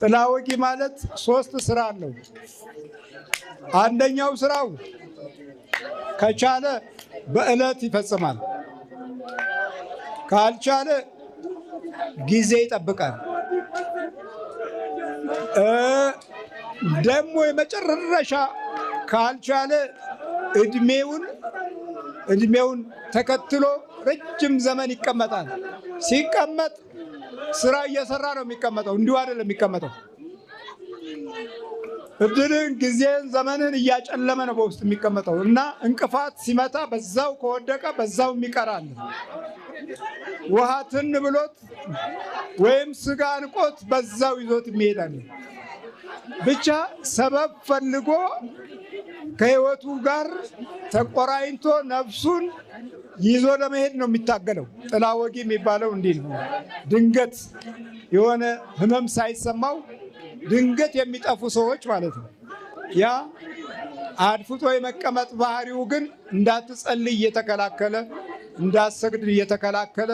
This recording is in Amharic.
ጥላ ወጊ ማለት ሶስት ስራ አለው። አንደኛው ስራው ከቻለ በዕለት ይፈጽማል፣ ካልቻለ ጊዜ ይጠብቃል። ደግሞ የመጨረሻ ካልቻለ እድሜውን ተከትሎ ረጅም ዘመን ይቀመጣል። ሲቀመጥ ስራ እየሰራ ነው የሚቀመጠው፣ እንዲሁ አይደለም የሚቀመጠው። እድልን፣ ጊዜን፣ ዘመንን እያጨለመ ነው በውስጥ የሚቀመጠው እና እንቅፋት ሲመታ በዛው ከወደቀ በዛው የሚቀራል። ውሃ ትን ብሎት ወይም ስጋ አንቆት በዛው ይዞት የሚሄዳል። ብቻ ሰበብ ፈልጎ ከህይወቱ ጋር ተቆራኝቶ ነፍሱን ይዞ ለመሄድ ነው የሚታገለው። ጥላ ወጊ የሚባለው እንዲህ ነው። ድንገት የሆነ ህመም ሳይሰማው ድንገት የሚጠፉ ሰዎች ማለት ነው። ያ አድፍጦ የመቀመጥ ባህሪው ግን እንዳትጸልይ እየተከላከለ፣ እንዳትሰግድ እየተከላከለ።